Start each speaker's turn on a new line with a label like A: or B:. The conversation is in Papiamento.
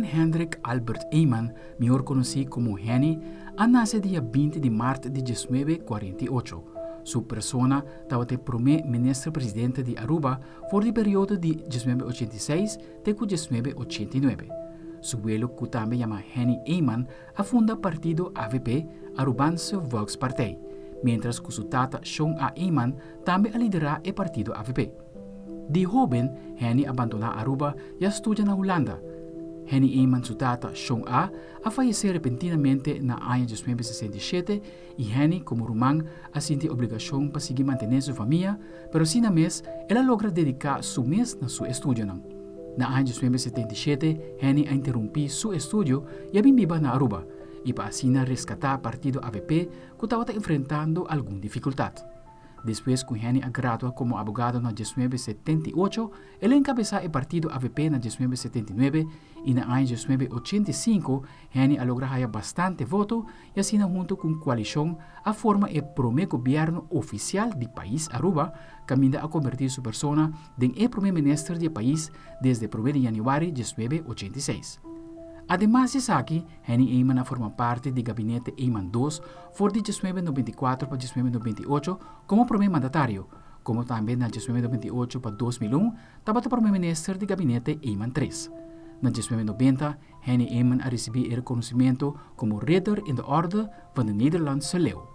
A: Hendrik Albert Eman, mihor conoci como Henny, a nace dia 20 di maart di 1948. Su persona tabata e prome minister presidente di Aruba for di periodo di 1986 te cu 1989. Su welo cu tambe yama Henny Eman a funda partido AVP, Arubaanse Volkspartij, mientras cu su tata Shon A. Eman tambe a lidera e partido AVP. Di hoben Henny a bandona Aruba y a studia na Hulanda. Henny Eman su tata Shon A a fayece repentinamente na aña 1967 y Henny como ruman a sinti obligacion pa sigui mantene su famia, pero asina mes el a logra dedica su mes na su estudionan. Na aña 1977 Henny a interumpi su estudio y a bin biba na Aruba y pa asina rescata partido AVP cu tabata enfrentando algun dificultad. Despues cu Henny a gradua como abogado na 1978, el a encabesa e partido AVP na 1979 y na aña 1985 Henny a logra haya bastante voto y asina hunto cu un coalicion a forma e prome gobierno oficial di pais Aruba, caminda a converti su persona den e prome minister di e pais desde prome di januari 1986. Ademas di esaki, Henny Eman a forma parti di gabinete Eman 2 for di 1994 pa 1998 como prome mandatario, como tambe na 1998 pa 2001 tabata prome minister di gabinete Eman 3. Na 1990, Henny Eman a ricibi e reconocimento como Ridder in de Orde van de Nederlandse Leeuw.